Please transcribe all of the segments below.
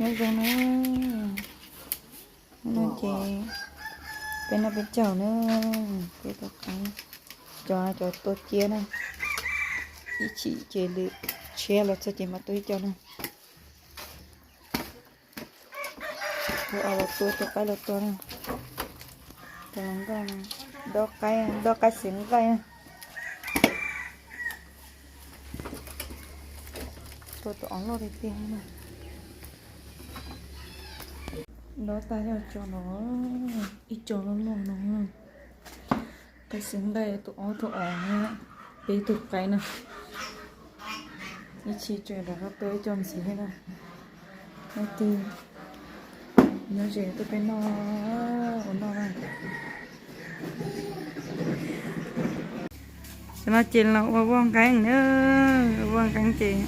Nyob zoo na, no ces peb noj peb caug na, peb tua qaib, cov cov tua ciab na, ib chim ces lwm tshiab los txog ces mam tua ib co na. Tua los tua, tua qaib los tua na. Tua los nkauj, dob qaib, dob qaib xeev nqaij na. Tua tus ob loj tiag tiag na. Dob tag yog tso no, ib co loj loj no. Qaib xeev nqaij tus ob tus os, peb tug qaib na. Ib chim tseem rov qab tua ib co ntxiv thiab na. Leej twg nyob ze tuaj peb noj ua noj na. Tam no ces los ua vaj nqeeb na, ua vaj nqeeb ces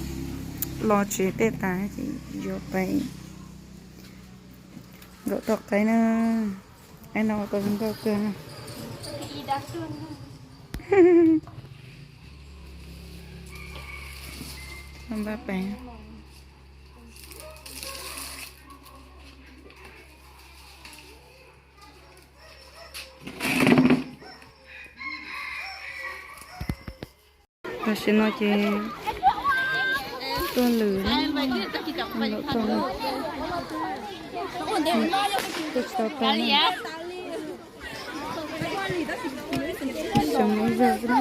los tsev tej tas ces yuav pais nkaum toj qaib na. Qaib no ua tau zoo nkauj kawg. Npaj pais. Tam sim no ces tuaj lwm, tuaj tsis tau pais na. Xyov mus ib zaug xwb na.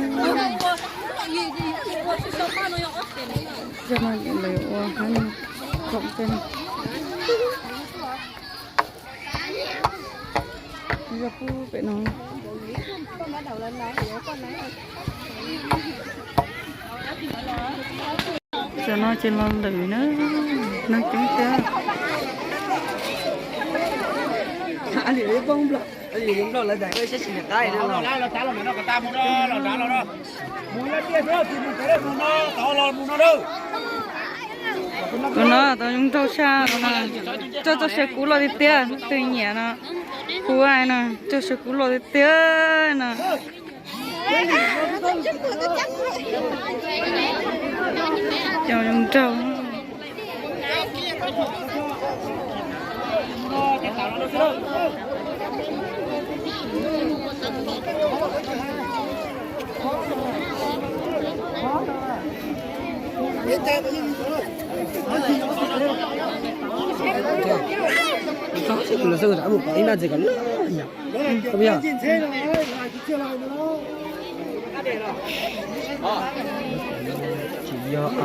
Zaum no lawv ua hab khoom tej no. Zaj pub pem no. Tam no ces los lwm na, neeg coob thiab. Tus no tau zoo nraug tshaj, coj txoj saw kub loj tiag tiag, twg nyiam no, kub no, coj saw kub loj tiag tiag no. Cov zoo nraug. Tsis yog au.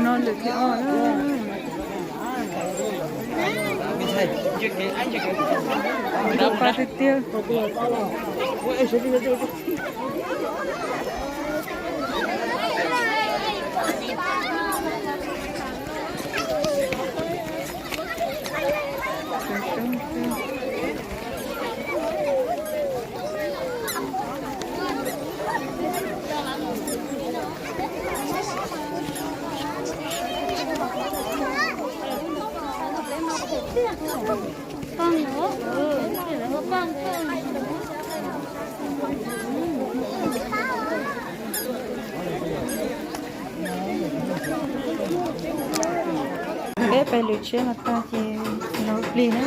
No lwm thib ob. Nraug qab tiag tiag. Peb pais lwm tsiab los tag ces los plig na.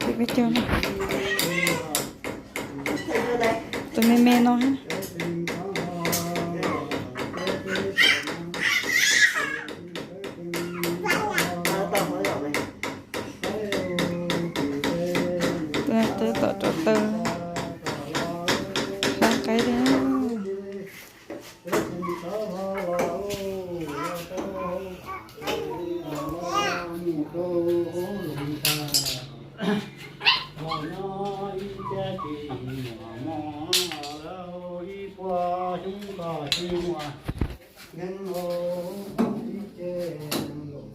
Peb caug na. Tus me me no. Twb tom rau taw hlab qaib li. Ib ce nees nkaum,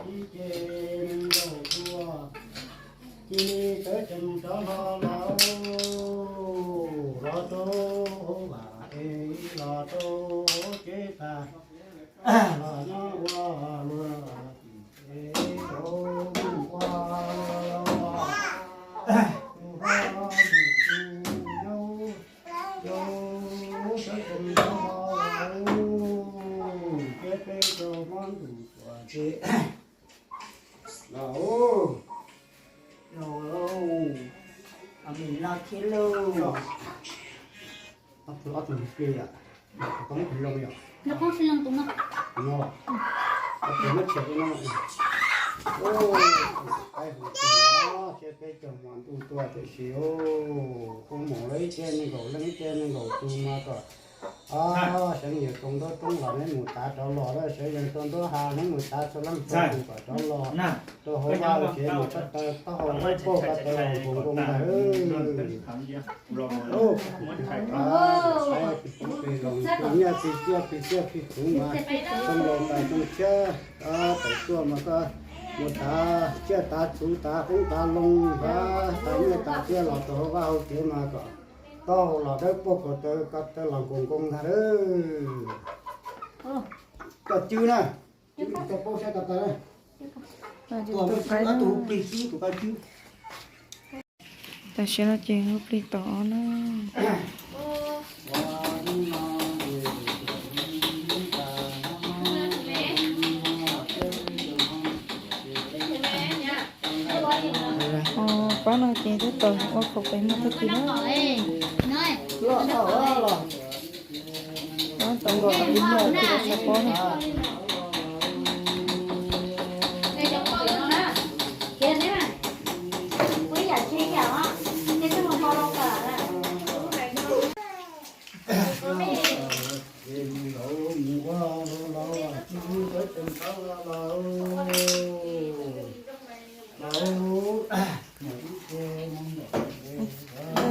ib ce nees nkaum dua, cia li peb tseem rov hlo los, los rau hauv vaj es los rau hauv tsev tas, los nyob ua luag tim tsev rau mus ua luag los, tus hlob tus yau, yau sawv tsees rov hlo los, cia peb tau mob ntuj tuaj ces los, los, los mus no thiab lauj. Ob tug, ob tug pliag yom, ob tug loo yom. Loo qoob xi loo tus no. No, ob tug muab tshem no. Qaib hu tij no, thiab peb caug hmo ntuj tuaj tiam sis, hu mus lawv ib ce nees nkaum leej, ib ce nees nkaum tus no kom, o, sawv yeej rau nruab roob los neb mus tav rov los, sawv yeej rau nruab hav neb mus tav txhua leej txhua tus kom rov los rau hauv vaj ces mus sab taw taub hau lawb pauj ko taw los nkoos nkoos ntag. Tus nyiaj tis ciaj tis ciaj tis txhuv mas, txoo laus tais txoo tshiab, tawm tuaj mas koj mus tav tsiaj tav txhuv tav qoob tav loo, tav nyiaj tav txiaj los rau hauv vaj hauv tsev mas kom taub hau los dawb paug ko taw ko taw los nkoos nkoos ntag. Koj cw na, cw paub saib ko taw na. Tus qaib tus plig xwb tus koj cw. Tam sim no ces hu plig tom ob na. Pab no ces twb tau ua kaum peb hnub tag kis na. Pab tau ua kaum peb hnub tag kis rau sab pob na.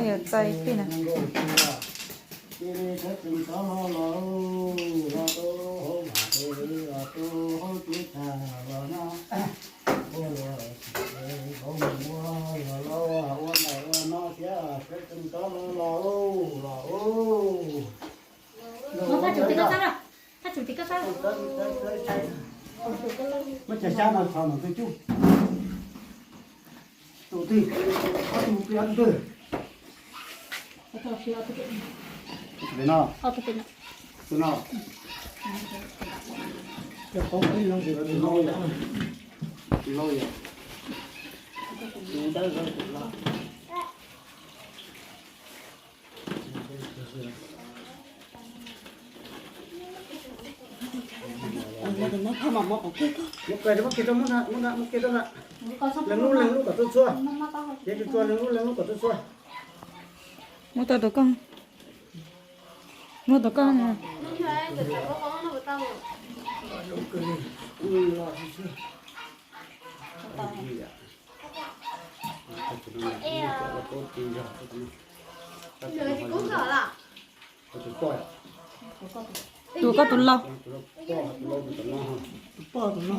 Yog txais tij na. Muab cov xyab no txhos ntawm tus cub. Tus twg? Ob tug plig ob tug twg? Tus no. Tus no. Tus no yog. Tus no yog. Tus dawb tus no. Muab kiag rau, muab kiag rau, muab kiag rau na. Leej lub leej lub kom tuaj txhua. Cev tsis txhua, leej lub leej lub kom tuaj txhua. Muab tau tus koj. Muab tus koj. Tus koj tus laus. Tus poj tus no.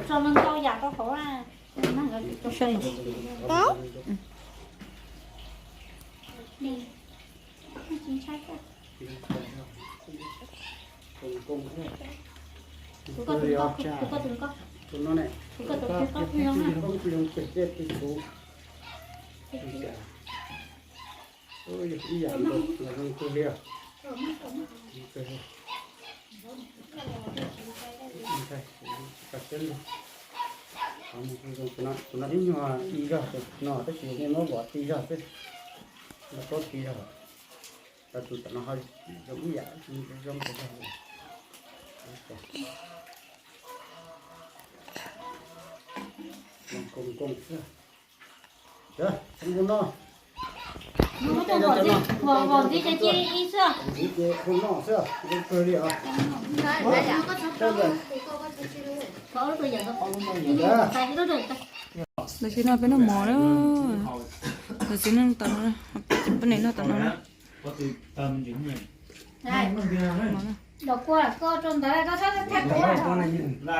Tso no ntau yam rau hauv. Tau. Tus koj tus koj, tus koj tus koj. Tus no ne. Tus koj tus koj. Ib yam los zoo kawg li. Tus no ib nyuag i zog no tab sis nej muab vov ti zog xwb. Laj kab ti zog. Tus tom no ho zoo ib yam, zoo kawg li. Zoo kawg li. Ntxiv ces hu noj xwb, zoo kawg li os. Tam sim no peb noj mov na. Txiv neej tom no, peb niam noj tom no na. Los kua koj rau ntawd koj txhob thaij kuv.